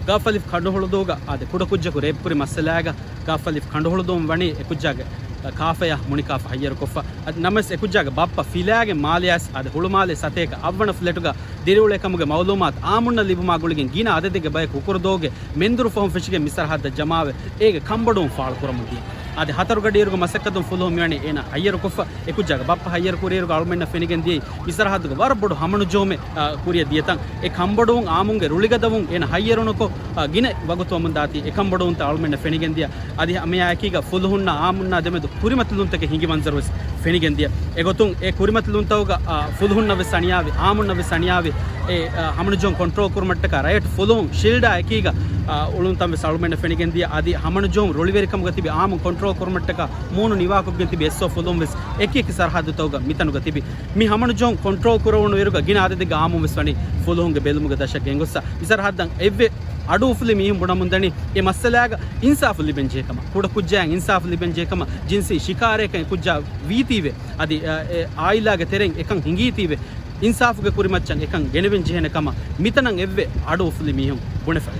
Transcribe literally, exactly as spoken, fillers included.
ގާފަލިފް ކަނޑުހުޅުދޫގަ އާދެ، ކުޑަކުއްޖަކު ރޭޕްކުރި މައްސަލާގަ ގާފަލިފް ކަނޑުހުޅުދޫން ވަނީ އެކުއްޖާގެ ކާފަޔާ މުނިކާފަ ހައްޔަރުކޮށްފަ. އަދި ނަމަވެސް އެކުއްޖާގެ ބައްޕަ ފިލާގެން މާލެޔަސް އާދެ، ހުޅުމާލެ ސަތޭކަ އަށްވަނަ ފްލެޓުގަ ދިރިއުޅޭ ކަމުގެ މައުލޫމާތު އާމުންނަށް ލިބުމާ ގުޅިގެން ގިނަ އަދަދެއްގެ ބަޔަކު ހުކުރުދޫގެ މެންދުރު ފަހުން ފެށިގެން މި ސަރަހައްދަށް ޖަމާވެ، އޭގެ ކަންބޮޑުވުން ފާޅުކުރަމުން ދިޔަ. އަދި ހަތަރު ގަޑިއިރުގެ މަސައްކަތުން ފުލުހުން މިވަނީ އޭނަ ހައްޔަރުކޮށްފަ. އެކުއްޖާގެ ބައްޕަ ހައްޔަރު ކުރިއިރުގަ އަޅުމެންނަށް ފެނިގެން ދިޔައީ މި ސަރަހައްދުގަ ވަރަށް ބޮޑު ހަމަނުޖެހުމެއް، އާ، ކުރިއަށް ދިޔަތަން. އެ ކަންބޮޑުވުން އާމުންގެ ރުޅިގަދަވުން އޭނަ ހައްޔަރުނުކޮށް، އާ، ގިނަ ވަގުތު ވަމުން ދާތީ އެ ކަންބޮޑުވުންތައް އަޅުމެންނަށް ފެނިގެން ދިޔަ. އަދި ހަމައެކީގަ ފުލުހުންނާ އާމުންނާ ދެމެދު ކުރިމަތިލުންތަކެއް ހިނގި މަންޒަރުވެސް ފެނިގެން ދިޔަ. އެގޮތުން އެ ކުރިމަތިލުންތަކުގަ، އާ، ފުލުހުންނަށް ވެސް އަނިޔާވި، އާމުންނަށް ވެސް އަނިޔާވި، އެ، އާ، ހަމަނުޖެހުން ކޮންޓްރޯލް ކުރުމަށްޓަކާ ރައެޓް ފުލުހުން ޝިލްޑާ އެކީގަ، އާ، އުޅުންތަން ވެސް އަޅުމެންނަށް ފެނިގެން ދިޔަ. އަދި ހަމަނުޖެހުން ރުޅިވެރިކަމުގަ ތިބި އާމުން ކޮންޓްރޯލް ކުރުމަށްޓަކާ މޫނު ނިވާކޮށްގެން ތިބި އެސްއޯ ފުލުހުން ވެސް އެކި އެކި ސަރަހައްދުތަކުގަ މިތަނުގަ ތިބި. މި ހަމަނުޖެހުން ކޮންޓްރޯލް ކުރެވުނު އިރުގަ ގިނަ އަދަދެއްގެ އާމުން ވެސް ވަނީ ފުލުހުންގެ ބެލުމުގެ ދަށަށް ގެންގޮއްސަ. މި ސަރަހައްދަށް އެއްވެ އަޑު އުފުލި މީހުން ބުނަމުންދަނީ އެ މައްސަލާގަ އިންސާފު ލިބެން ޖެހޭ ކަމަށް، ކުޑަ ކުއްޖާއަށް އިންސާފު ލިބެން ޖެހޭ ކަމަށް. ޖިންސީ ޝިކާރައަކަށް އެ ކުއްޖާ ވީތީވެ، އަދި، އަ، އެ އާއިލާގެ ތެރެއިން އެކަން ހިނގީތީވެ، އިންސާފުގެ ކުރިމައްޗަށް އެކަން ގެނެވެން ޖެހޭނެ ކަމަށް މިތަނަށް އެއްވެ އަޑު އުފުލި މީހުން ބުނެފަ.